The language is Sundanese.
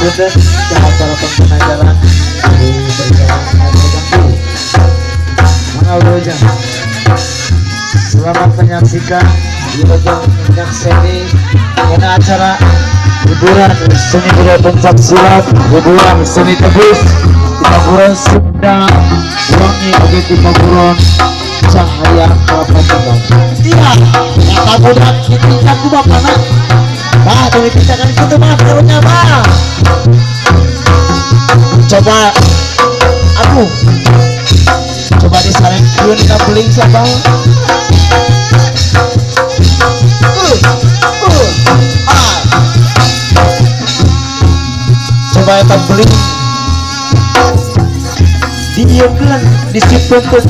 Punten ka para pengguna jalan di berjalan terganggu. Mangga Wilujeng. Selamat menyaksikan Wilujeng menyakseni karena acara hiburan seni budaya pencak silat, hiburan seni tebus di Paguron Sunda Wangi oge di Paguron Cahaya Kelapa Tunggal. Iya, eta budak ditincak ku bapana. Bah, tong ditincakan kitu mah karunya mah. Coba aduh. Coba disarekeun ka beling siapa? Ah. Coba eta beling diieukeun, disipeukeun.